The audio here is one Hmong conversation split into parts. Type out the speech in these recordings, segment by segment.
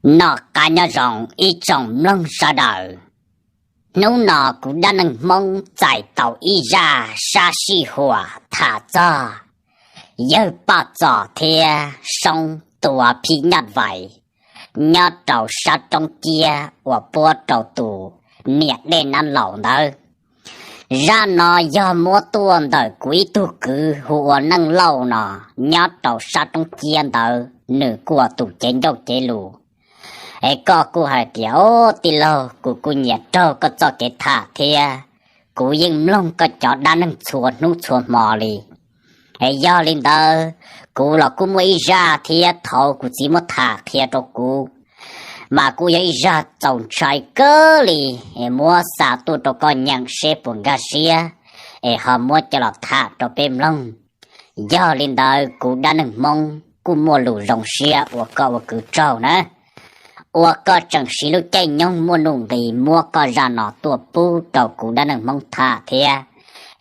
Noj qab nyob zoo ib tsoom mloog sawv daws. Hnub no kuv dab neeg Hmoob txais tau ib zaj sab sij huam tham txog yawg Paj Txos thiab Soob tua phim nyuj vais nyob rau sab roob ciab uas puab rau tus niam dej nab laus ntawd. Zaj no yog muab tuaj ntawm kuv ib tug kwv hu ua Neej Lauj no, nyob rau sab roob ciab ntawd nws kuj ua tus cev ncauj cev lus. Es koj kuj hais tias, Au, tij laug, kuv kuj nyiam raug koj txoj kev tham thiab kuv yeej mloog koj cov dab neeg txhua hnub txhua hmo li. Es yog li ntawd, kuv los kuj muaj ib zaj thiab, thaum kuv txiv muab tham qhia rau kuv, mas kuj yog ib zaj txaus ntshai kawg li. Es muab xa tuaj rau koj nyeem seb puas nkag siab, es ho muab coj los tham rau peb mloog. Yog li ntawd, kuv dab neeg Hmoob kuj muaj lus zoo siab ua koj ua kwv tsaug na. Ua koj tseem siv lub caij nyoog muaj nuj nqis muab koj zaj no tuaj pub rau kuv dab neeg Hmoob tham thiab.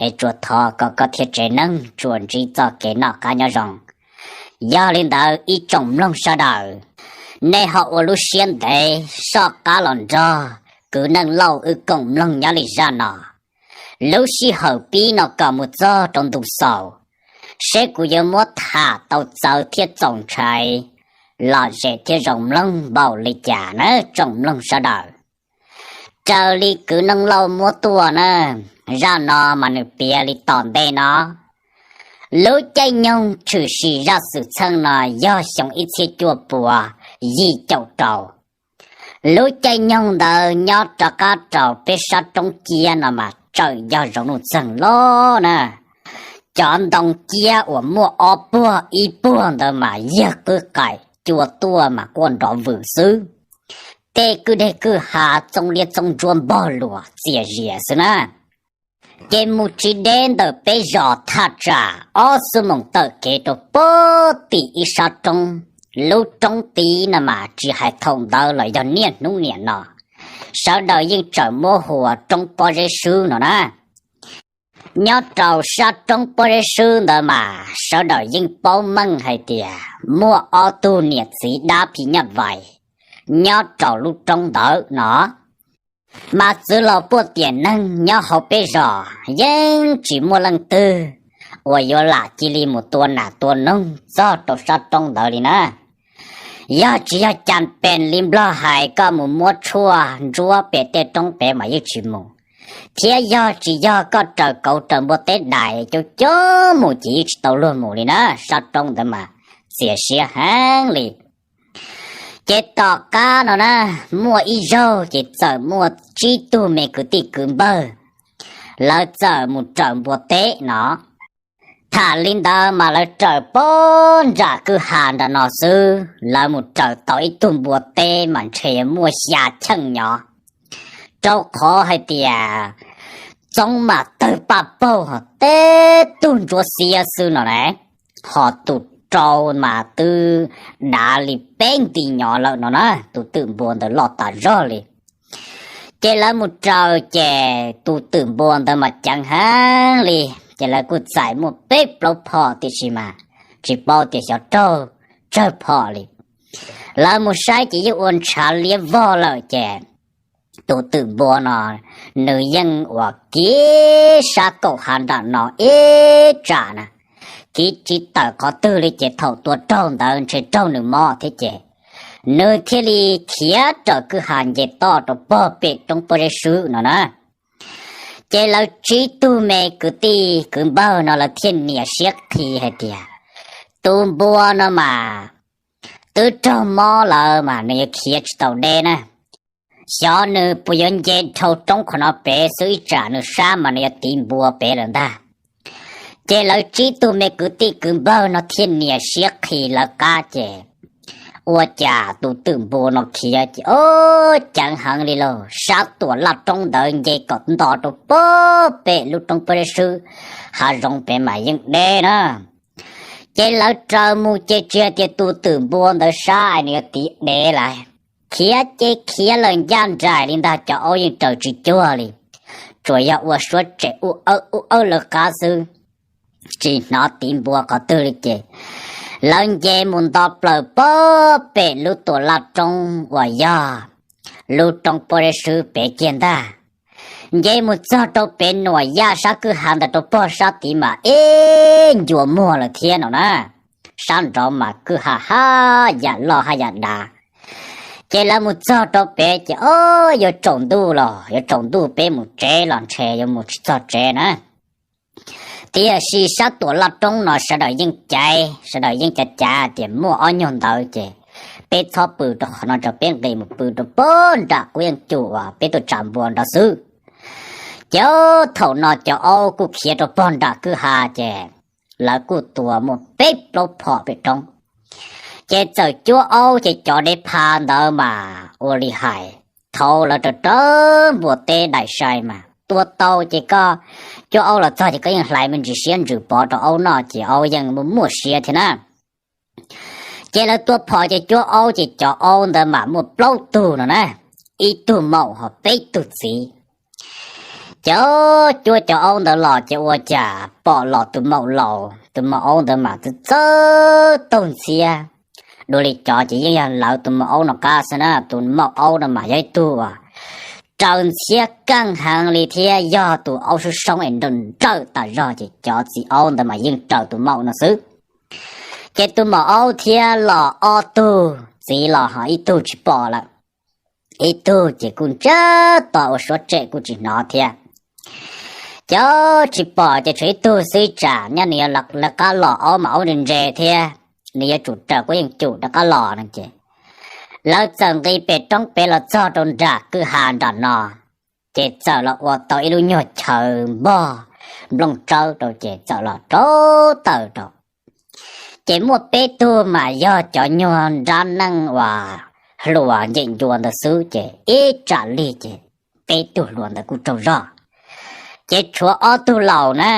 Es tsuas thov kom koj thiab tsev neeg tsuas ntsib txoj kev noj qab nyob zoo. Yog li ntawd, ib tsoom mloog sawv daws, nej ho ua lub siab ntev soj qab los nrog kwv Neej Lauj wb koom mloog nyob li zaj no. Lub sij hawm pib no kom mus txog rau ntu xaus, seb kuv yuav muab tham tau txawv thiab txaus ntshai, lom zem thiab zoo mloog npaum li cas na tsoom mloog sawv daws. Raws li kwv Neej Lauj muab tuaj na, zaj no mas nws piav li tom ntej no. Lub caij nyoog tshwm sim zaj xwm txheej no yog xyoo ib txhiab cuaj puas yim caum rau. Lub caij nyoog ntawd nyob rov qab rau peb sab roob ciab no mas tseem yog zoov nuj txeeg loj na. Cov ntoo ciab uas muaj ob puag ib puag ntawd mas yawg qwb qaim cua tuaj mas quaj nrov vwm xwb. Tej kwj deg kwj ha txoov liab txoov ntsuab npog luas txias zias xwb na. Ces mus tsis deb ntawm peb zos thaj tsam ob xuab moos taw kev rau pem tim ib sab roob. Lub roob tid no mas tsis hais thaum ntawd los yog niaj hnub niam no, sawv daws yeej tseem muab hu ua roob Pob Zeb Swb no na. Nyob rau sab roob Pob Zeb Swb ntawd mas sawv daws yeej paub meej hais tias muaj ob tug niam txiv dab phim nyuj vais nyob rau lub roob ntawd no. Mas txwv los puag tiam neeg nyob hauv peb zos yeej tsis muaj leej twg uas yuav lam cia li mus tua nas tua noog txog rau sab roob ntawd li na. Yog tsis yog cas pem li Nplog hais koj mus muab tshuaj ntsuab pem tej roob pem mas yeej tsis mus, thiab yog tsis yog koj raws kauv raws npua teb dais coob coob mus ces yeej tsis tau luag mus li na. Sab roob ntawd mas txias siab heev li. Ces tom qab no na, muaj ib zaug ces txawm muaj tsib tug me kwv tij kwv npawg, lawv txawm mus raws npua teb no. Tham li ntawd mas lawv raws pob nram kwj ha nram no xwb, lawv mus raws tau ib tug npua teb mas ntshe muaj xya cheej nyob, rau qhov hais tias txoov mas tawg paj paug ho teb tug ntsuab xiab xwb no na. Ho tus rau mas twb dav li peb nti nyob lawm no na, tus twm npua ntawd loj tas zog li. Ces lawv mus raws ces tus twm npua ntawd mas ceev heev li, ces lawv kuj txais muaj peb plaub phom tiam sis mas tsis paub tias xyov raug tsawg phom li. Lawv mus saib ces yeej ua ntshav liab vog lawm ces tus twm npua no nws yeej ua kiv sab kaum ha nram no ib tsam na, kiv tsis tawm qhov twg li ces thaum tua raug ntawd ntshe raug nws mob thiab ces nws thiaj li khiav raws kwj ha nce toj rau pog pem roob Pob Zeb Swb no na. Ces lawv tsib tug me kwv tij kwv npawg no lawv thiaj niam siab qhi hais tias tus npua no mas twb raug mob lawm mas nws yuav khiav tsis tau deb na. Xyov nws puas yuav nce dhau roob qhov no pem xwb ib tsam nws sab mas nws yuav tiv npua pem lawm ntag. Ces lawv tsib tug me kwv tij kwv npawg no thiaj niam siab qhi lawv qab ces ua cas tus twm npua no khiav ces o ceev heev li lauj, sab tuam laj roob ntawd nce kom nto rau pog pem lub roob Pob Zeb Swb, hav zoov pem mas yeej deb na. Ces lawv raws mus ces tsis hais tias tus twm npua ntawd sab nws yuav tiv dev lawm, khiav ces khiav lawm ncaj nraim li ntag, cov aub yeej raws tsis cuag li, tsuas yog ua suab tsem ub awb ub awb lawv qab xwb, tsis hnov tiv npua qhov twg li ces Lawv nce mus nto plaws pog pem lub tuam laj roob uas yog lub roob pob zeb swb pem kiag ntag. Nce mus txog rau pem nuam yaj sab kwj ha ntawd rau pog sab tid mas ib ncua muag lawm thiab no na. Sab nraud mas kwj ha haj yam loj haj yam dav. Ces lawv mus txog rau pem ces o, yuav tsaus ntuj los yuav tsaus ntuj, peb mus tsev los ntshe yuav mus tsis txog tsev na. Tiam sis sab tuam laj roob no sawv daws yeej caiv, sawv daws yeej cav cav tias muaj ob nyuag ntawd ces peb txhob pw rau qhov no, rau peb nqis mus pw rau pog nram qub yeej cum uas peb tuaj tsa npua nrov xwb. Ces thaum no cov aub kuj khiav rau pog nram kwj ha ces lawv kuj tua muaj peb plaub phom pem roob. Ces txawm cuab aub ces cov dev pha ntawd mas ua li hais, thaum lawv raws raws npua teb daim sai mas tua tau ces koj cuab aub los txog ces koj yeej hlais me ntsis siab ntsws pov rau aub noj ces aub yeej muaj muaj siab thiab na. Ces lawv tua phom ces cuab aub ces cov aub ntawd mas muaj plaub tug no na, ib tug maum ho peb tug txiv. Ces cuab cov aub ntawd los ces ua cas pom los tus maum laus, tus maum aub ntawd mas txawj txawj taug ntxhiab. Dua li cov ces yeej yog lawv tus maum aub no qab xwb na, tus maum aub no mas yog ib tug uas raws ntxhiab keej heev li thiab yog tus aub soob soob es nrawm nrawm tas zog ces cov txiv aub ntawd mas yeej raws tus maum no xwb. Ces tus maum aub thiab los ob tug txiv los ho ib tug tsis pom lawm. Ib tug ces kuj ntsiag to ua suab tsem kuj tsis hnov thiab. Ces tsis pom ces tshuav ib tug xwb tsam nyob nws yuav lawv qab los, aub mas aub ntse ntse thiab, nws yuav tsum raws kuj yeej cum rov qab los no ces lawv txawm nqis pem roob pem los txog rau nram kwj ha nram no, ces txawm los ua tau ib lub nyuag chaw npog nplooj tsawb rau ces txawm los rau taws rau. Ces muaj peb tug mas yog cov nyuag nrab neej uas hluas ncem ncua ntawd xwb ces ib tsam lig ces peb tug hluas ntawd kuj tsaug zog. Ces tshuav ob tug laus na,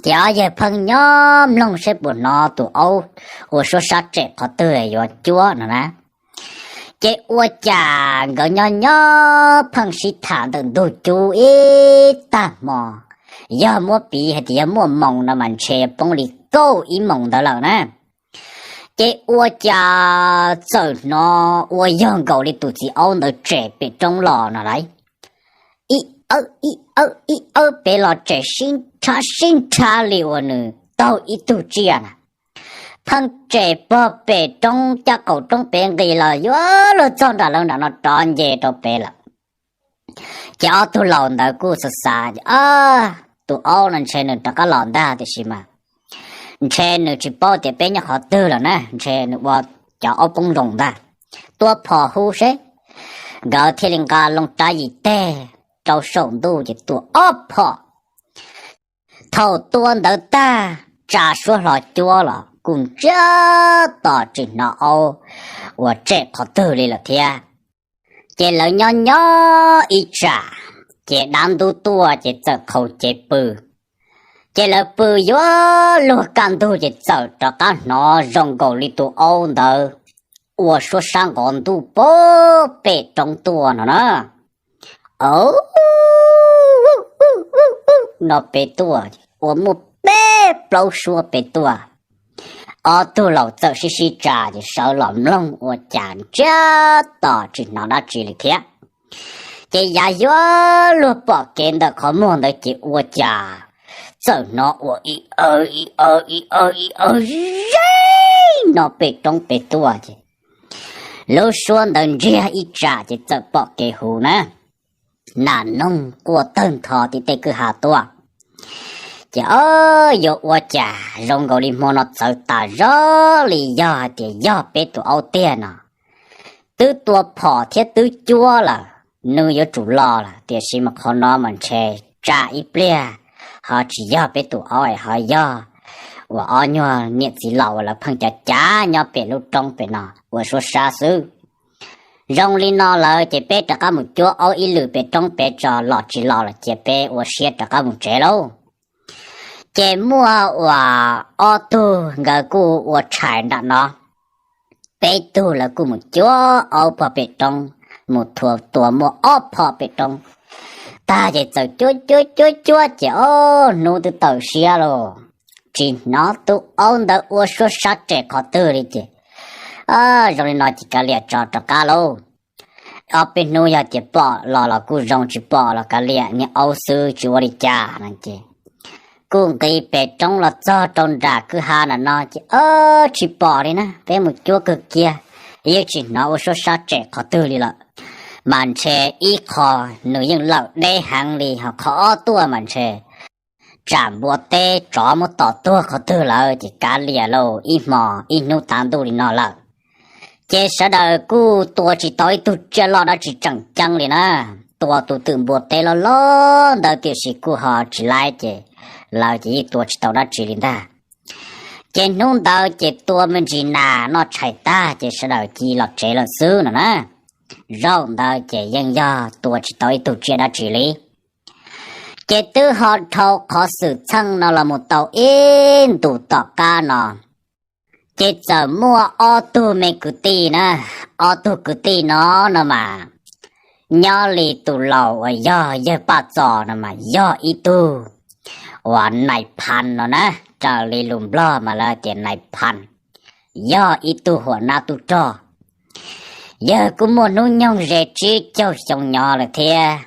ces ob yawg pheej nyob mloog seb puas hnov tus aub ua suab sab tsem qhov twg yuav cuab no na. Ces ua cas nkawd nyob nyob pheej sib tham ntawm ntug cub ib tag hmo, yog muab piv hais tias yog muaj moos no mas ntshe poob li kaum ib moos ntawd lawm na. Ces ua cas txawm hnov ua yog nkaus li tus txiv aub ntawd tsem pem roob los no lauj. Ib awb ib awb ib awb pem los tsem sib nrhab sib nrhab li uas nws taug ib tug tsiaj na. Pheej tsem pog pem roob caj qaum roob pem nqis los yuav luag txog nram lawv nram no rov nce rau pem lawm. Ces ob tug laus ntawd kuj xav xav, tus aub no ntshe nws rov qab los ntag tiam sis mas ntshe nws tsis paub tias peb nyob qhov twg lawm na, ntshe nws ua cov aub poob zoo ntag. Tua phom hu seb. Nkawd thiaj li nqa loo rab yim teg rau saum ntuj ces tua ob phom. Thaum tua ntawd tag, tsa suab hlo cuab los kuj ntsiag to tsis hnov aub uas tsem qhov twg li lawm thiab. Ces lawv nyob nyob ib tsam, ces dab ntub tuaj ces txawm qhau cev pw. Ces lawv pw yuav luag kaj ntug ces txawm rov qab hnov zoo nkaus li tus aub ntawd ua suab sab nqov ntuj pem roob tuaj no na. No pem tuaj, ua muaj peb plaub suab pem tuaj. Ob tug laus txawm sib sib tsa ces sawv los mloog ua cas ntsiag to tsis hnov dab tsi li thiab. Ces yav yuav luag pom kev ntawm qhov muag ntawd ces ua cas txawm hnov ua ib awb ib awb ib awb ib awb ze no pem roob pem tuaj ces lub suab ntawd ntsiag ib tsam ces txawm pom kev hu na, nas noog quaj tawg ntho tim tej kwj ha tuaj. Ces o, yuav ua cas zoo nkaus li hmo no txawv tas zog li, yog hais tias yog peb tus aub tiag no, twb tua phom thiab twb cuab lawm, nws yuav tsum los lawm, tiam sis mas qhov no mas ntshe tsam ib pliag ho tsis yog peb tus aub es ho yog uas ob nyuag niam txiv laus uas lawv pheej cav cav nyob pem lub roob pem no ua suab sab xwb. Zoo li no lawm ces peb rov qab mus cuab aub ib lwm pem roob pem tso, los tsis los los cia peb ua siab rov qab mus tsev lauj. Ces muaj uas ob tug nkawd kuj ua tshais nram no, peb tug lawv kuj mus cuab aub pog pem roob, mus tua muaj ob phom pem roob. Tag ces txawm cuab cuab cuab cuab ces ob hnub twb tawm siab lauj, tsis hnov tus aub ntawd ua suab sab tsem qhov twg li ces zoo li no ces kav liam tso rov qab lauj. Ob peb hnub yog tias pom los los kuj zoo, tsis pom los kav liam, niag aub xwb tsis ua li cas no ces kuj nqis pem roob los txog rau nram kwj ha na no ces tsis pom li na, peb mus cuab kawg kiag yeej tsis hnov ua suab sab tsem qhov twg li lawm. Mas ntshe ib qho nws yeej lawm deb heev li, ho qhov ob tuaj mas ntshe tsam npua teb tsov muab tom tuag qhov twg lawm ces kav liam lauj, ib hmo ib hnub tav ntuj li no lawm. Ces sawv daws kuj tua tsis tau ib tug tsiaj loj dab tsi tseem ceeb li na, tua tus twm npua teb loj loj ntawd tiam sis kuj ho tsis laib ces lawv ces yeej tua tsis tau dab tsi li ntag. Ces hnub ntawd ces tua me ntsis nas noj tshais tag ces sawv daws cia los tsev lawm xwb no na. Zaum ntawd ces yeej yog tua tsis tau ib tug tsiaj dab tsi li. Ces twb ho dhau qhov xwm txheej no los mus tau ib ntus tom qab no ces txawm muaj ob tug me kwv tij na, ob tug kwv tij no no mas nyob li tus laus uas yog yawg Paj Txos no mas yog ib tug uas nais phas no na, raws li lus Nplog mas lawv tias nais phas, yog ib tug huam nab tub rog. Yawg kuj muaj hnub nyoog ze tsib caug xyoo nyob lawm thiab.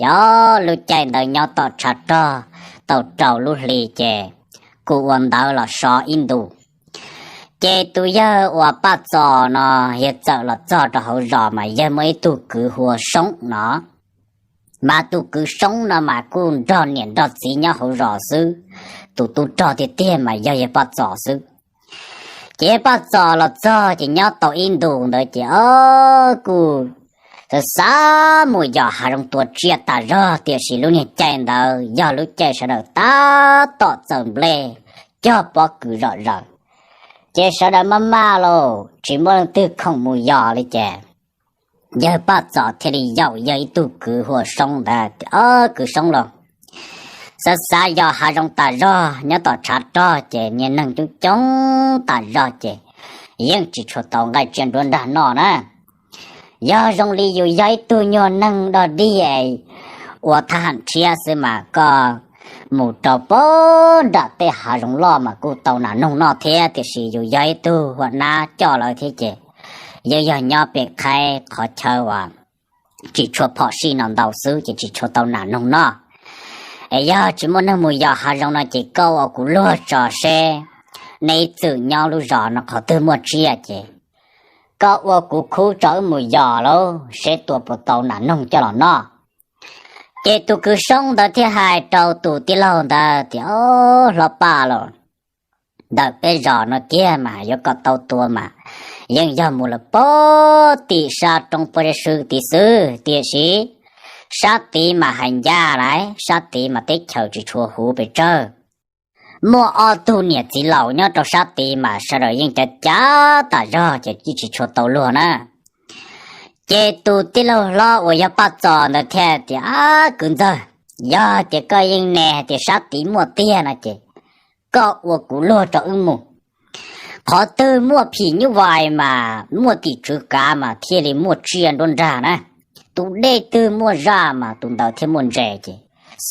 Yog lub caij ntawd nyob tom tshav rog tau rau lub hli ces kuj ua ntawv los so ib ntus. Ces tus yawg uas Paj Txos no yawg txawm los txog rau hauv zos mas yawg muaj ib tug kwv hu ua Soob no. Mas tus kwv Soob no mas kuj nrog niam nrog txiv nyob hauv zos xwb, tus tub rog tiag tiag mas yog yawg Paj Txos xwb. Ces yawg Paj Txos los txog ces nyob tau ib ntus ntawd ces o kuj xav xav mus yos hav zoov tua tsiaj tas zog tiam sis lub niag caij ntawd yog lub caij sawv daws tab tom txawm nplej cog pob kws zom zaws, ces sawv daws maj maj lauj tsis muaj leej twg khoom mus yos li ces yawg Paj Txos thiaj li yaum yawg ib tug kwv hu ua Soob ntawd, o kwv Soob lauj, xav xav yos hav zoov tas zog nyob tom tshav rog ces niag neeg coob coob tas zog ces yeej tsis tshua tau nqaij tsiaj nruab nrag noj na. Yog zoo li yus yog ib tug nyuag neeg dog dig ua thab ham tshiab xwb mas koj mus rau pem nram tej hav zoov loj mas kuj tau nas noog noj thiab tiam sis yus yog ib tug huam nab coj lawv thiab ces yeej yog nyob pem qhaib qhov chaw uas tsis tshua phom sij no ntau xwb ces tsis tshua tau nas noog noj. Es yog tsis muaj neeg mus yos hav zoov no ces koj ua kuv luag tso seb nej ib txwm nyob lub zos no qhov twg muaj tsiaj ces koj ua kuv khub tso wb mus yos lauj seb tua puas tau nas noog coj los noj. Ces tus kwv Soob ntawd thiaj hais rau tus tij laug ntawd tias, O, hlob Paj lauj, ntawm peb zos no kiag mas yuav kom tau tua mas yeej yog mus lawm pem tim sab roob pob zeb swb tid xwb, tiam sis sab tid mas hais ncaj lawm, sab tid mas teb chaws tsis tshua huv pes tsawg. Muaj ob tug niam txiv laus nyob rau sab tid mas sawv daws yeej cav cav tas zog ces yeej tsis tshua tau luag na. Ces tus tij laug hlob uas yog Paj Txos ntawd thiaj tias, Ab kwv ntxawg, yog tias koj yeej nug tias sab tid muaj tiag no ces koj ua kuv luag rau wb mus. Qhov twg muaj phim nyuj vais mas muaj tim tswv kav mas thiaj li muaj tsiaj nruab nrag na. Tus dej twg muaj zaj mas tus ntawd thiaj muaj ntses ces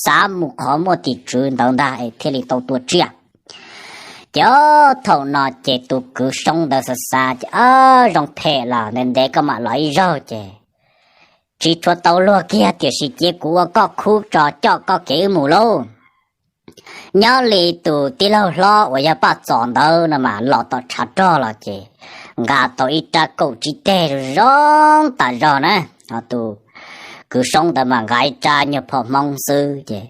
xav mus qhov muaj tim tswv ntawd ntag es thiaj li tau tua tsiaj. Ces thaum no ces tus kwv Soob ntawd xav xav ces, Ab, zoo phem los ntev ntev koj mam los ib zaug ces tsis tshua tau luag kiag tiam sis cia kuv ua koj khub tso coj koj kev wb mus lauj. Nyob li tus tij laug hlob uas yog Paj Txos ntawd no mas los tom tshav rog los ces nqa tau ib rab kaum tsib teg zoo tas zog na, ho tus kwv Soob ntawd mas nqa ib rab nyuag phom Hmoob xwb ces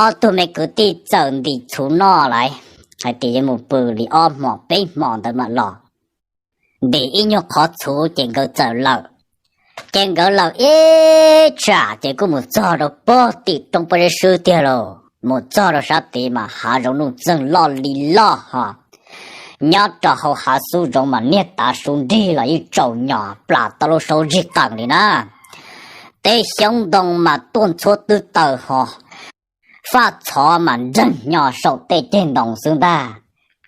ob tug me kwv tij txawm ntim txhuv noj lawm, hais tias yuav mus pw li ob hmos peb hmos ntawd mam los. Ntim ib nyuag qhov txhuv ces nkawd txawm lawm. Ces nkawd lawm ib tsam ces kuj mus txog rau pem tim roob pob zeb swb tiag lauj. Mus txog rau sab tid mas hav zoov nuj txeeg loj li loj ho. Nyob rau hauv hav xub zoov mas niag tav su nrig los yeej tsaus nyos plam tau lub saub zig qees li na. Tej xyoob ntoo mas tuaj ntxhuab twb taws ho. Faj txhov mas nreeg hnyo saum tej ceg ntoo xwb ntag.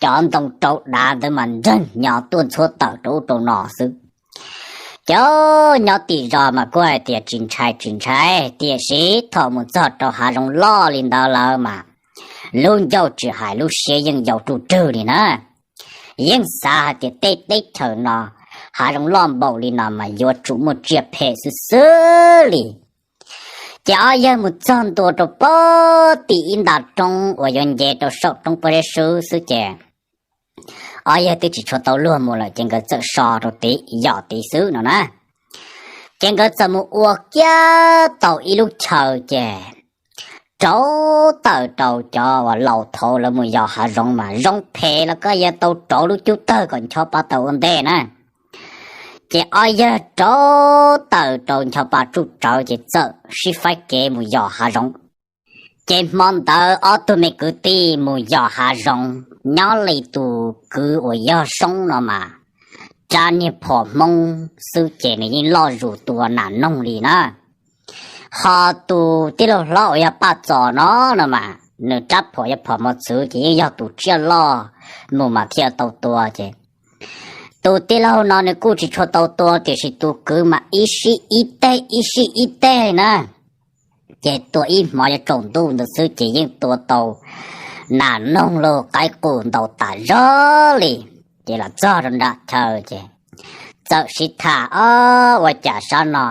Cov ntoo rau dav ntawd mas nreeg hnyo tuaj ntxhuab taws rau ub rau no xwb. Cov nyob tim zos mas kuj hais tias tsis ntshai tsis ntshai, tiam sis thaum mus txog rau hav zoov loj li ntawd lawm mas lub ncauj tsis hais lub siab yeej yau ruj rwg li na. Yeej xav hais tias tej teb chaws no hav zoov loj npaum li no mas yuav tsum muaj tsiaj phem xwb xwb li. Ces ob yawg mus txog ntua rau pem tim ib nta roob uas yuav nce rau saum roob pob zeb swb xwb ces ob yawg twb tsis tshua tau luag mus lawm ces nkawd txawm so rau tid yos tid xwb no na. Ces nkawd txawm mus ua kiag tau ib lub chaw ces rauv taws rau cov uas laus thaud lawv mus yos hav zoov mas zoo phem los koj yuav tau rauv lub cub tawg kom ncho pa tawm ua ntej na. Ces ob yawg rauv taws rau ncho pa tsuj tsawv ces txawm sib faib kev mus yos hav zoov. Ces hmo ntawd ob tug me kwv tij mus yos hav zoov, nyob li tus kwv uas yog Soob no mas rab niag phom Hmoob xwb ces nws yeej loj zus tua nas noog li na. Ho tus tij laug hlob uas yog Paj Txos no no mas nws rab phom yog phom mos txwv ces yeej yog tus tsiaj loj mus mas thiaj tau tua ces tus tij laug no nws kuj tsis tshua tau tua tiam sis tus kwv mas ib sij ib teg ib sij ib teg na. Ces tua ib hmos yuav tsaus ntuj ntawd xwb ces yeej tua tau nas noog los qaib qus ntau tas zog li. Ces los txog rau nram chaw ces txawm sib tham, Ob, ua cas sab no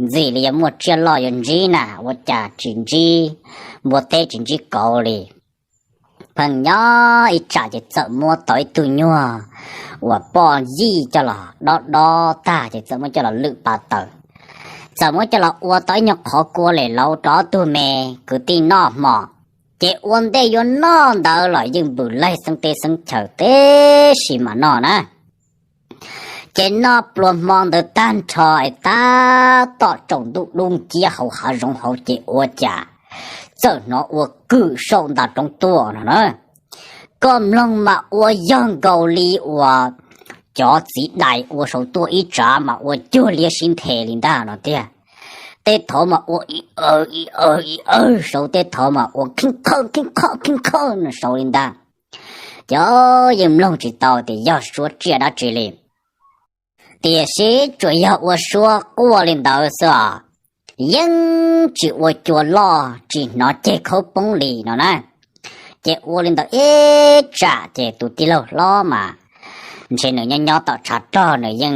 ntxim li yuav muaj tsiaj loj yuav ntsib na, ua cas tsis ntsib npua teb tsis ntsib kauv li? Pheej nyob ib tsam ces txawm muab tau ib tug nyuag uas poj yij coj los dob dob tag ces txawm muab coj los lwm pa taws, txawm muab coj los ua tau ib nyuag qhov kua lem lauv rau ob tug me kwv tij noj hmo. Ces ua ntej yuav noj ntawd los yeej npws laig xeeb teb xeeb chaw teb sis mas noj na. Ces noj pluas hmo ntawd tag nrho es tab tom tsaus ntuj dub nciab hauv hav zoov hauv ces ua cas txawm hnov ua kwm saum nta roob tuaj no na. Koj mloog mas ua yog nkaus li uas cov txiv dais ua saud tuaj ib tsav mas ua cuag liab sib nthe li ntag no tiag. Tej thaud mas ua i aw i aw i aw saud, tej thaud mas ua kheej qhawj kheej qhawj kheej qhawj no saud li ntag. Ces yeej mloog tsis tau tias yog suab tsiaj dab tsi li, tiam sis tsuas yog ua suab quaj li ntawd xwb os, yeej tsis ua cua loj tsis hnov ceg khaub poob li no na. Ces ua li ntawd ib tsam ces tus tij laug hlob mas ntshe nws nyob nyob tom tshav rog nws yeej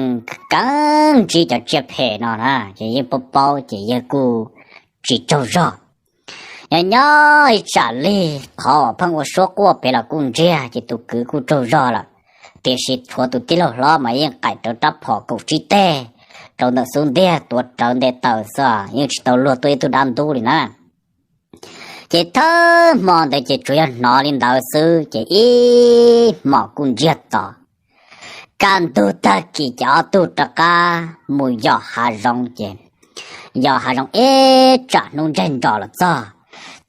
keev ntsib cov tsiaj phem no na, ces yeej paub paub ces yawg kuj tsis tsaug zog. Nyob nyob ib tsam lig qhov uas pheej ua suab quaj pem los kuj ntsiag ces tus kwv kuj tsaug zog lawm, tiam sis tshuav tus tij laug hlob mas yeej qaim rawv rab phom kaum tsib teg rau ntawm xub ntiag tuav rawv nte taws xwb, yeej tsis tau luag tuaj ib tug dab ntub li na. Ces thawj hmo ntawd ces tsuas yog hnov li ntawd xwb ces ib hmos kuj ntsiag to. Kaj ntug tag kis ces ob tug rov qab mus yos hav zoov ces yos hav zoov ib tsam hnub ntseg nros los txog,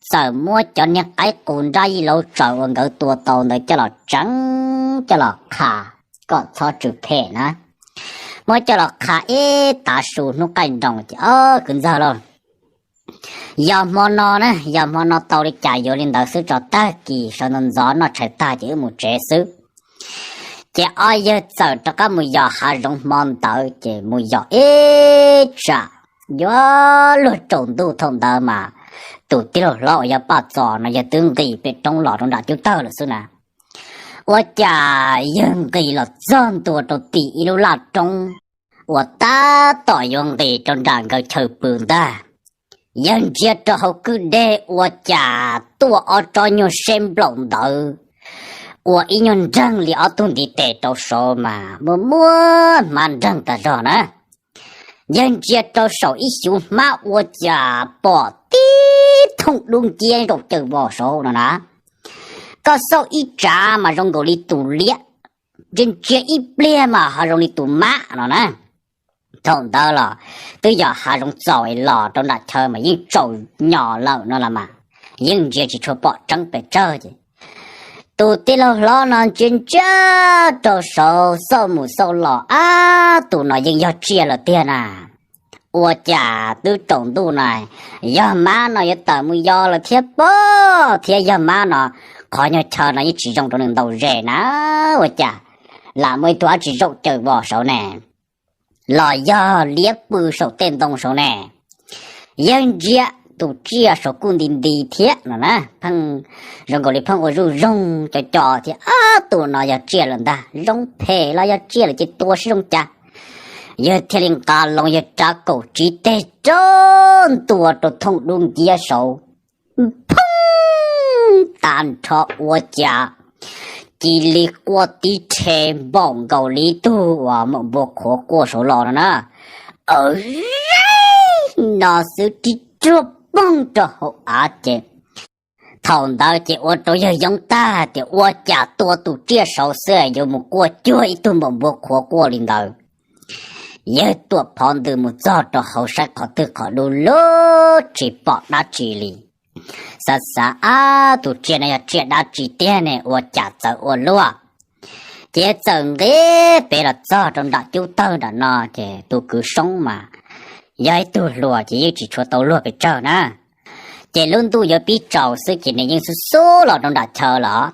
txawm muab cov niag qaib qus nrab yij lauv tsaws uas nkawd tua tau ntawd coj los tseev coj los qha kom txhob tsw phem na. Muab coj los qha ib tav su hnub qaij nroos ces ob kwv ntxawg lauj, yog hmo no na, yog hmo no tau li cas yuav li ntawd xwb, tso tag kis sawv ntxov ntxov noj tshais tag ces wb mus tsev xwb. Ces ob yawg txawm rov qab mus yos hav zoov hmo ntawd ces mus yos ib tsam yuav luag tsaus ntuj thaum ntawd mas tus tij laug hlob uas yog Paj Txos no yawg twb nqis pem roob los rau nram cub tawg lawm xwb na. Ua cas yawg nqis los txog ntua rau tim ib lub laj roob uas tab tom yuav nqis rau nram nkawd chaw pw ntag, yawg ntsia rau hauv kwj deg ua cas tuaj ob tsob nyuag seb nplaum ntawd ua ib nyuag nreeg li ob tug ntiv tes rau saud mas muaj muaj hmab nreeg tas zog na. Yawg ntsia rau saum ib xyuv hmab ua cas pom tib thooj dub nciab zaum caws vos saud no na. Koj xauj ib tsav mas zoo nkaus li tus liab, ntsia ntsia ib pliag mas ho zoo li tus mab no na. Thaum ntawd los twb yog hav zoov txaus los rau nram chaw mas yeej tsaus nyos lawm no los mas yeej ntsia tsis tshua pom tseeb pes tsawg ces tus tij laug hlob no ntsia ntsia rau saud xauj mus xauj los, ab, tus no yeej yog tsiaj lawm tiag na. Ua cas twb tsaus ntuj na, yog mab no yuav tawm mus yos lawm thiab pob, thiab yog mab no qhov nyuag chaw no yeej tsis zoo rau nws ntaus zes na. Ua cas lam muaj ib tug dab tsi zaum caws vos saud ne, los yog liab pw saum tej ntoo saud ne? Yawg ntsia tus tsiaj saud kuj nti nti thiab no na, pheej zoo nkaus li pheej ua zuj zoog co co thiab. Ab, tus no yog tsiaj lawm ntag, zoo phem los yog tsiaj lawm ces tua seb zoo cas. Yawg thiaj li nqa loo yawg rab kaum tsiv teg rau ntua rau thooj dub nciab saud, phooj, tag nrho ua cas cia li quaj tib rhe npaum nkaus li tug uas maum npua qhuav quaj saud los no na. Aw, no xwb ris ruag poog rau hauv av ces thaum ntawd ces ua rau yawg yoob tag tias ua cas tua tus tsiaj saud xwb yuav mus quaj cuag ib tug maum npua qhuav quaj li ntawd. Yawg tuam phov ntws mus txog rau hauv saib qhov twg qhov dub lug tsis pom dab tsi li. Xav xav, ab, tus tsiaj no yog tsiaj dab tsi tiag ne, ua cas txawv ua luaj. Ces txawm nqis pem los txog rau nram cub tawg nram no ces tus kwv Soob mas yog ib tug hluas ces yeej tsis tshua tau luag pes tsawg na. Ces lub ntuj yuav pib tsaus xwb ces nws yeej xub xub los rau nram chaw lawm.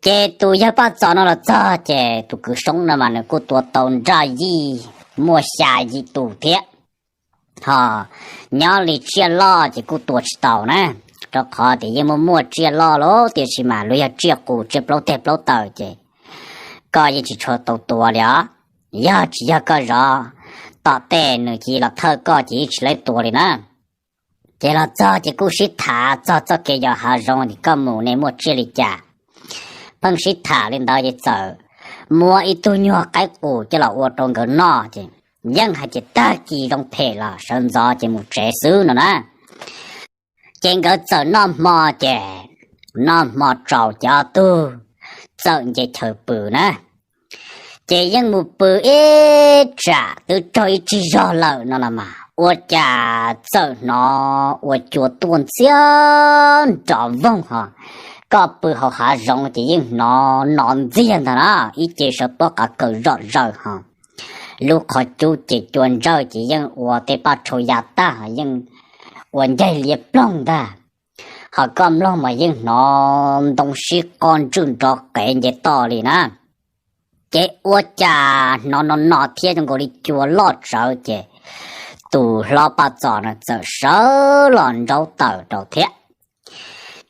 Ces tus yawg Paj Txos no los txog ces tus kwv Soob no mas nws kuj tua tau nraj yij muaj xya yim tus thiab. Ho nyob li tsiaj loj ces kuj tua tsis tau na, rau qhov tias yeej muaj muaj tsiaj loj lawm tiam sis mas luag yog tsiaj qus tsiaj plaub teg plaub taw ces koj yeej tsis tshua tau tua li os. Yog tsis yog koj zov tom tej nws cia li los thawj koj ces yeej tsis laib tua li na. Ces los txog ces kuj sib tham txog txoj kev yos hav zoov tias koj mus ne muaj tsiaj li cas. Pheej sib tham li ntawd ces txawm muab ib tug nyuag qaib qus coj los ua rau nkawd noj ces yeej hais tias tag kis zoo phem los sawv ntxov ces mus tsev xwb no na. Ces nkawd txawm noj hmo ces, noj hmo tsaus ces ob tug txawm nce chaw pw na. Ces yeej mus pw ib tsam twb raug ib tsig zog lawm no los mas ua cas txawm hnov ua cua tuaj ntxiag nrov voog ho. Koj pw hauv hav zoov ces yeej hnov no ntxiag ntag na, ib ce sawv pob qav kaws zom zaws ho. Lub qhov cub ces cua ntsawj ces yeej ua tej paj tshau ya tag ho yeej ua ncaig liab ploog ntag. Ho koj mloog mas yeej hnov ntoo sib qo ntswj nrov qev nce toj li na. Ces ua cas hnov no no thiab zoo nkaus li cua loj tsawv ces tus hlob Paj Txos no txawm sawv los ntsaub taws rau thiab.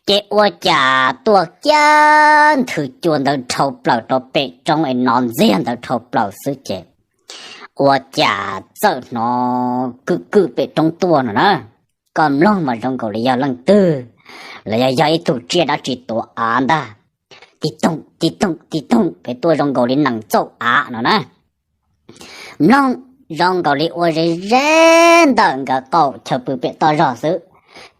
Ces ua cas tuaj kiag nthwv cua ntawd dhau plaws rau pem roob es no ntxiag ntawd dhau plaws xwb ces ua cas txawm hnov kwm kwm pem roob tuaj no na. Koj mloog mas zoo nkaus li yog leej twg los yog yog ib tug tsiaj dab tsi tuav av ntag. Tib toom tib toom tib toom pem tuaj zoo nkaus li nees txauj av no na. Mloog zoo nkaus li ua ze ze ntawm nkawd qaum chaw pw pem toj zog xwb,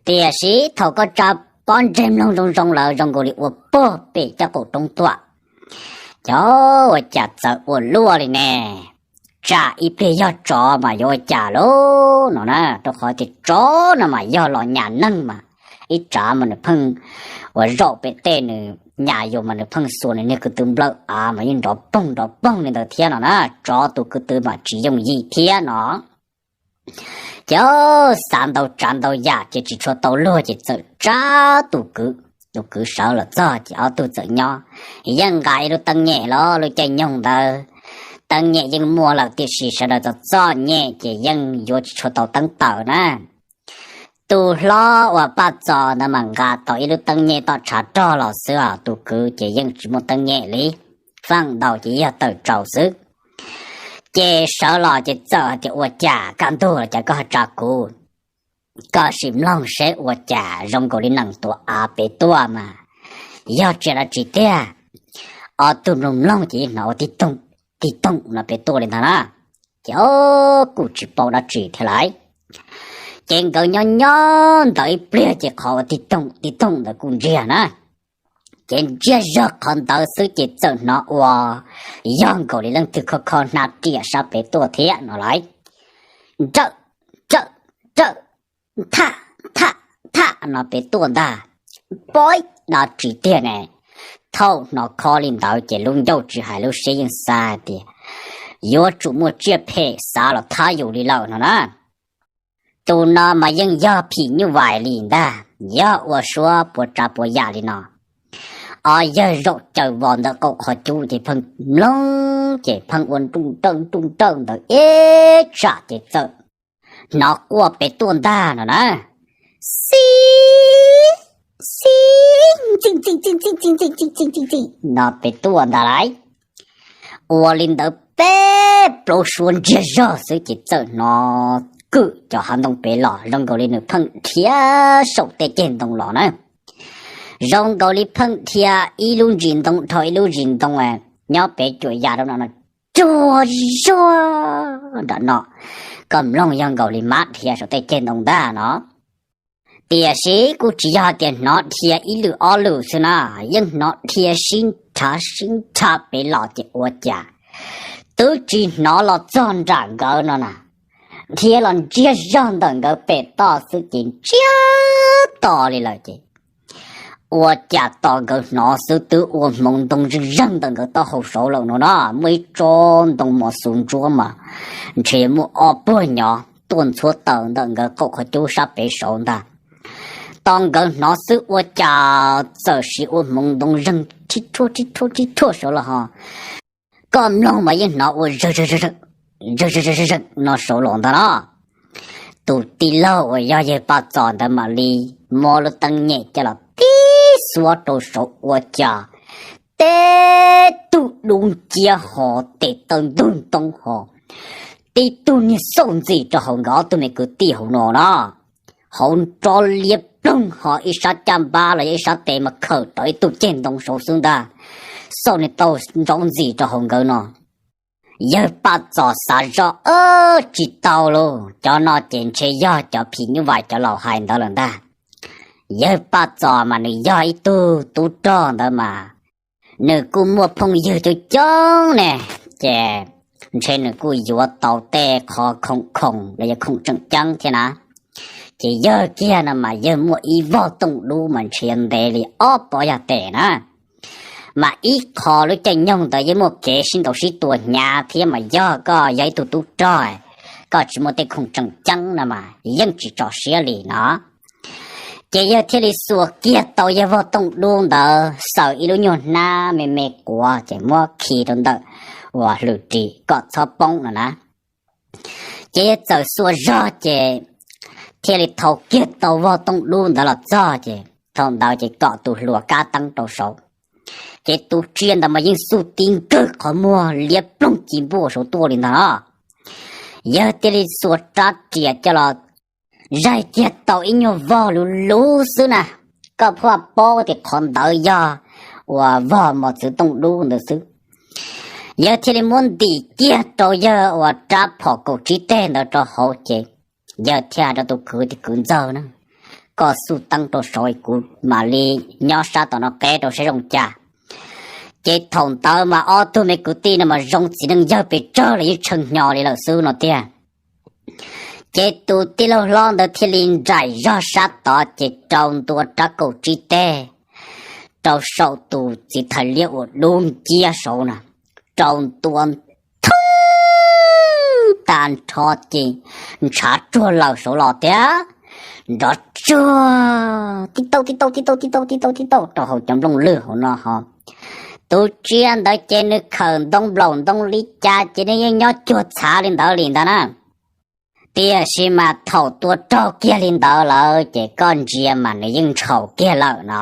tiam sis thaum koj tsa pob ntseg mloog zoo zoo lawm zoo nkaus li ua puag pem caj qaum roob tuaj. Cov ua cas txawv ua luaj li ne. Tsam ib pliag yog tsov mas yuav ua cas lauj no na, rau qhov tias tsov no mas yog los nyas neeg mas ib tsav mas nws pheej ua zaum pem tej nws nyas yus mas nws pheej xuas nws niag ko tw nplawm av mas yeej nrov poog nrov poog li ntawd thiab no na. Tsov tus ko tw mas tsis yooj yim thiab no. Ces xav ntau tsav ntau yam ces tsis tshua tau luag ces txawm tsab tus kwv. Tus kwv sawv los txog ces ob tug txawm nyob, yeej nqa ib lub teeb nyem los lub caij nyoog ntawd teeb nyem yeej muaj lawm tiam sis sawv daws txom txom nyem ces yeej yuav tsis tshua tau teeb taws na. Tus hlob uas Paj Txos ntawd mas nqa tau ib lub teeb nyem toj tshav rog los xwb os, tus kwv ces yeej tsis muaj teeb nyem li, feem ntau ces yog tawm tsaus xwb. Ces sawv los ces txawm hais tias ua cas kaj ntug los cas koj ho tsa kuv, koj sim mloog seb ua cas zoo nkaus li nees tuav av pem tuaj mas yog tsiaj dab tsi tiag. Ob tug mloog mloog ces yeej hnov ua tig toog tig toog no pem tuaj li ntag na. Ces o, kuj tsis paub dab tsi thiab lauj. Ces nkawd nyob nyob ntawd ib pliag ces qhov ua tig toog tig toog ntawd kuj ntsiag na. Ces ntsiag zog qhov ntawd xwb ces txawm hnov ua yog nkaus li leej twg kho kho hnav riam sab pem tuaj thiab no lauj. Nrawm, nrawm, nrawm, nthaj, nthaj, nthaj no pem tuaj ntag. Pob, dab tsi tiag ne. Thaum hnov khob li ntawd ces lub ncauj tsis hais lub siab yeej xav hais tias yuav tsum muaj tsiaj phem xav los thab yus li lawm no na. Tus no mas yeej yog phim nyuj vais li ntag, yog ua suab puas tsav puas yam li no. Ob yawg zaum caws vos ntawm qaum qhov cub ces pheej mloog ces pheej ua nruj nrawj nruj nrawj ntawd ib tsam ces txawm hnov quaj pem tuaj ntag no na. Xib, xib, txi txi txi txi txi txi txi txi txi txi no pem tuaj ntag lauj. Ua li ntawd peb plaub suab ntsiag zog xwb ces txawm hnov kwm cov hav ntoo pem los zoo nkaus li nws pheej dhia saum tej ceg ntoo los na. Zoo nkaus li pheej dhia ib lub ntsis ntoo dhau ib lub ntsis ntoo nyob pem cuam yas rau no no, tsuag zuag nram no. Koj mloog yog nkaus li mab dhia saum tej ceg ntoo ntag no. Tiam sis kuj tsis yog tias hnov dhia ib lwm ob lwm xwb na, yeej hnov dhia sib nrhav sib nrhav pem los ces ua cas twb tsis hnov los txog nram nkawd no na, dhia los ntsiag zog ntawm nkawd pem toj xwb ces ntsiag to li lawm ces ua cas tos nkawd hnov xwb twb ua hmoov ntoo zeeg zeeg ntawm nkawd taub hau saud lawm no na. Muaj ib tsob ntoo mos xus ntsuab mas ntshe muaj ob puag nyov tuaj ntxhuav taws ntawm nkawd qaum qhov cub sab pem saud ntag. Tos nkawd hnov xwb ua cas txawm sis ua hmoov ntoo zeeg rhib rhuaj rhib rhuaj rhib rhuaj saud los ho. Koj mloog mas yeej hnov ua zawg zawg no saud los ntag no. Tus tij laug uas yog yawg Paj Txos ntawd mam li muab lub teeb nyem coj los tib xuab rau saud ua cas tib tug dub nciab ho tes taw ntug ntoo ho tib tug niag xauj ntxim rau hauv nkawd ob tug me kwv tij hauv no na. Hauv nrov liab ploog ho ib sab caj npab los yog ib sab tes mas khawm rau ib tug ceg ntoo saud xwb ntag. Xauj niag taw ntsaub ntxim rau hauv nkawd no. Yawg Paj Txos xav zoj, tsis tau lauj, cov no ces ntshe yog cov phim nyuj vais cov laus hais ntawd lawm ntag. Yawg Paj Txos mas nws yog ib tug tub rog ntawd mas nws kuj muaj phooj ywg coob coob ne, ces ntshe nws kuj yuav tau tej qhov khoom khoom los yog khoom tseem ceeb thiab na. Ces yawg kiag no mas yawg muaj ib vog tooj dub mas ntshe ntev li ob pov yog tes na. Mas ib qho lub caij nyoog ntawd yeej muaj kev sib ntaus sib tua hnyav thiab mas yog koj yog ib tug tub rog, koj tsis muaj tej khoom tseem ceeb no mas yeej tsis tso siab li no. Ces yawg thiaj li xuas kiag tau yawg vog tooj dub ntawd xaws ib lub nyuag hnab me me quav ces muab khi rau ntawm uas lwm ris kom txhob poob no na. Ces yawg txawm xuas zog ces thiaj li thau kiag tau vog tooj dub ntawd los txog ces thaum ntawd ces kom tus hluas kab teeb rau saud. Ces tus tsiaj ntawd mas yeej xuj tib nkawg qhov muag liab ploog ci npuaj saud tuaj li ntag no. Yawg thiaj li xuas rab riam coj los zaig kiag tau ib nyuag vog luv luv xwb na. Koj phuaj paub tias qhov ntawd yog uas vog mos txwv tooj dub ntawd xwb. Yawg thiaj li muab ntim kiag rau yawg uas rab phom kaum tsib teg ntawd rau hauv ces yawg thiaj hais rau tus kwv tias, Kwv ntxawg na, koj xuj teeb rau saud kuv mam li nyob sab tom no qeb rau saib zoo cas. Ces thaum ntawd mas ob tug me kwv tij no mas zoo txiv neej yawg pes tsawg los yeej tshee hnyo li lawm xwb no tiag. Ces tus tij laug hlob ntawd thiaj li nraim zog sab tod ces rau ntua rab kaum tsib teg rau saum tus txiv thais liab uas dub nciab saud na, rau ntua thwb tag nrho ces ntshav tsuag lawm saud los tiag. Nrov tsuag tib tauj tib tauj tib tauj tib tauj tib tauj tib tauj rau hauv cov nplooj lwg hauv no ho. Tus tsiaj ntawd ces nws khawm ntoo nplaum ntoo li cas ces nws yeej nyob cuag txhav li ntawd li ntag na. Tiam sis mas thaum tua raug kiag li ntawd lawm ces koj ntsia mas nws yeej ntshaus kiag lawm no.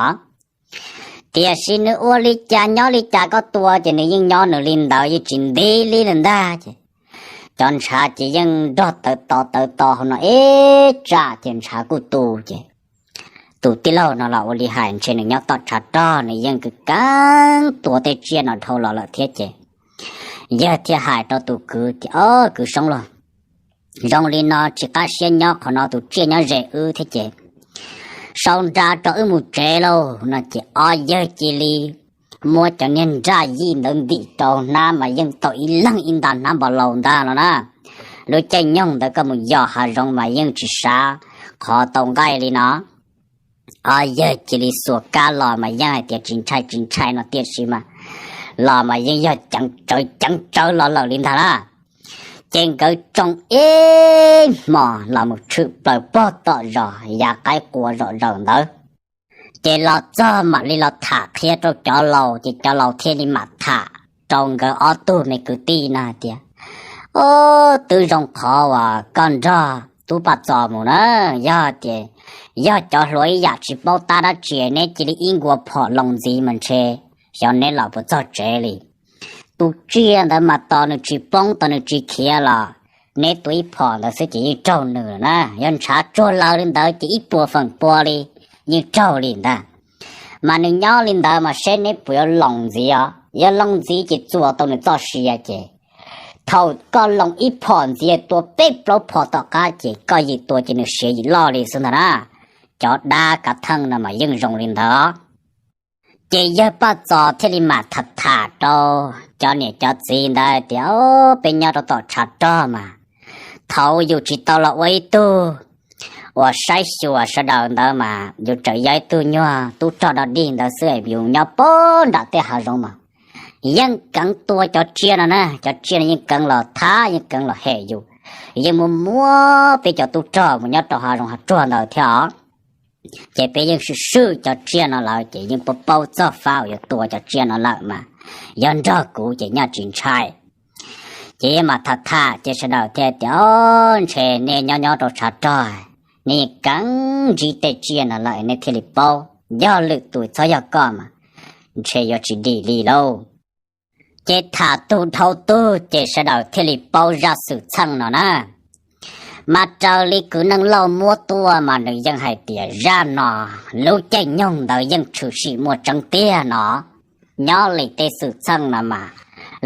Tiam sis nws ua li cas nyob li cas koj tua ces nws yeej nyob nws li ntawd yeej tsis nti li lawm ntag ces cov ntshav ces yeej nrog tawv to tawv to hauv no ib tsam ces ntshav kuj tu ces tus tij laug no los ua li hais ntshe nws nyob tom tshav rog nws yeej kws keeb tua tej tsiaj no dhau los lawm thiab ces yawg thiaj hais rau tus kwv tias, Au kwv Soob lauj, zoo li no tsis qab siab nyob qhov no tus tsiaj nyob ze wb thiab ces sau nra rau wb mus tsev lauj no ces ob yawg cia li muab cov niag nraj yij ntawd ntim rau hnab mas yeej tau ib leeg ib nta hnab npau laus ntag no na. Lub caij nyoog ntawd koj mus yos hav zoov mas yeej tsis sav qhov tau nqaij li no. Ob yawg cia li xuas kab los mas yeej hais tias tsis ntshai tsis ntshai no tiam sis mas los mas yeej yog ceev tsawv ceev tsawv los lawm li ntag na. Ces nkawd tsoo ib hmos los mus tshwm plaws pog tom zos yav qaib qua zom zaws ntawd. Ces los txog mam li los tham qhia rau cov laus ces cov laus thiaj li mam tham rau nkawd ob tug me kwv tij no hais tias, Au, twb zoo qhov uas koj nrog tub Paj Txos mus na, yog tias Yog cov hluas ib yam tsis paub tab dab tsi neb cia li ib nkaus phom loo ntxiv mas ntshe xyov neb los puas txog tsev li. Tus tsiaj ntawd mas tos nws tsis poob tos nws tsis khiav los neb tua ib phom ntawd xwb ces yeej raug nws na. Yog ntshav tsuag lawv li ntawd ces ib puas feem pua li yeej raug li ntag. Mas nws nyob li ntawd mas seb neb puas yuav loo ntxiv os. Yog loo ntxiv ces txuas tau nws txoj sia ces thaum koj loo ib phom ntxiv tua peb plaub phom tom qab ces koj yim tua ces nws siav yim loj li xwb ntag na. Cov dab kav theej no mas yeej zoo li ntawd. Ces yawg Paj Txos thiaj li mam tham tham rau cov niam cov txiv ntawd tias, Peb nyob rau tom tshav rog mas thaum yus tsis tau los ua ib tug uas saib xyuas sawv daws ntawd mas yus tseem yog ib tug nyuag tub rog dog dig ntawd xwb, yus nyob pag nram tej hav zoov mas yeej keev tua cov tsiaj no na. Cov tsiaj no yeej keev los thab yeej keev los hem yus, yeej muab muab peb cov tub rog mus nyob rau hav zoov hav tsuag ntawd thiab os. Ces peb yeej swm swm cov tsiaj no lawm ces yeej paub paub txog fab uas yuav tua cov tsiaj no lawm mas yog nrog kuv ces nyaj tsis ntshai. Ces mam tham tham ces sawv daws thiaj tias, Ntshe nej nyob nyob rau tshav rog, nej keev ntsib tej tsiaj no lawm nej thiaj li paub. Yog lwm tus txhob yog koj mas ntshe yuav tsis dim li lauj. Ces tham tug dhau tug ces sawv daws thiaj li paub zaj xwm txheej no na. Mas raws li kwv Neej Lauj muab tuaj mas nws yeej hais tias zaj no lub caij nyoog ntawd yeej tshwm sim muaj tseeb tiag no. Nyob li tej xwm txheej no mas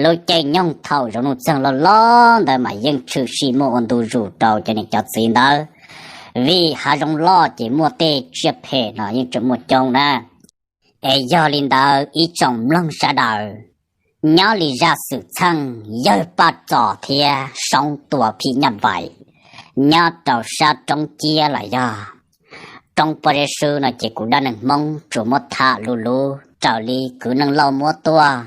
lub caij nyoog thaum Zoov Nuj Txeeg loj loj ntawd mas yeej tshwm sim muaj ua ntu zus rau cov niam cov txiv ntawd, vim hav zoov loj ces muaj tej tsiaj phem no yeej tseem muaj coob na. Es yog li ntawd ib tsoom mloog sawv daws, nyob li zaj xwm txheej yawg Paj Txos thiab Soob tua phim nyuj vais nyob rau sab roob ciab los yog roob pob zeb swb no ces kuv Dab Neeg Hmoob tsuas muab tham lus lus raws li kwv Neej Lauj muab tuaj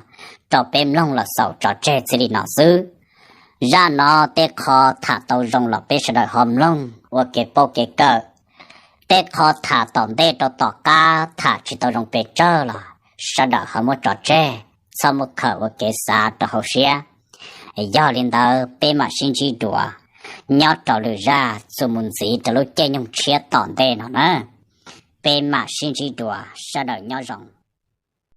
rau peb mloog los xaus tso tseg txij li no xwb. Zaj no tej qho tham tau zoo los peb sawv daws ho mloog ua kev paub kev kawm. Tej qho tham tom ntej rau tom qab tham tsis tau zoo pes tsawg los sawv daws ho muab tso tseg, txhob muab khaws ua kev xav rau hauv siab. Yog li ntawd peb mam sib ntsib dua nyob rau lwm zaj txuas mus ntxiv rau lub caij nyoog tshiab tom ntej no na. Peb mam sib ntsib dua, sawv daws nyob zoo.